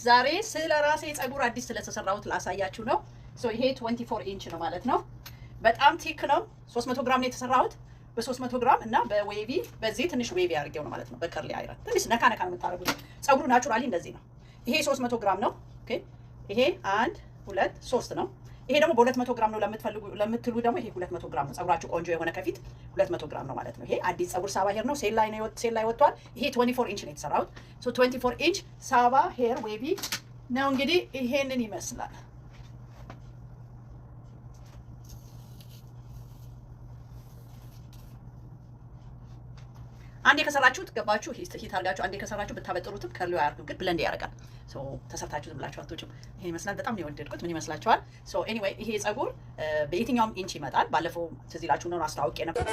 ዛሬ ስለ ራሴ ፀጉር አዲስ ስለተሰራሁት ላሳያችሁ ነው። So ይሄ 24 ኢንች ነው ማለት ነው። በጣም thick ነው። 300 ግራም ነው የተሰራሁት። በ300 ግራም እና በ wavy በዚህ ትንሽ wavy አድርጌው ነው ማለት ነው። በ curly iron ትንሽ ነካ ነካ ነው የምታደርጉት። ፀጉሩ naturally እንደዚህ ነው። ይሄ 300 ግራም ነው። Okay ይሄ 1 2 3 ነው። ይሄ ደግሞ በ200 ግራም ነው ለምትፈልጉ ለምትሉ ደግሞ ይሄ 200 ግራም ነው። ፀጉራችሁ ቆንጆ የሆነ ከፊት 200 ግራም ነው ማለት ነው። ይሄ አዲስ ፀጉር ሳባ Hair ነው። Sale ላይ ነው፣ sale ላይ ወጥቷል። ይሄ 24 ኢንች ነው የተሰራሁት። So 24 ኢንች ሳባ Hair wavy ነው። እንግዲህ ይሄንን ይመስላል። አንዴ ከሰራችሁት ገባችሁ heat አድርጋችሁ አንዴ ከሰራችሁ ብታበጥሩትም curly አያርግም፣ ግን blend ያደርጋል። So ተሰርታችሁ ዝም ብላችሁ አትወጪም። ይሄ ይመስላል። በጣም ነው የወደድኩት። ምን ይመስላችኋል? So anyway ይሄ ፀጉር በየትኛውም ኢንች ይመጣል። ባለፈው ትዝ ይላችሁ ነው አስተዋውቄ ነበር።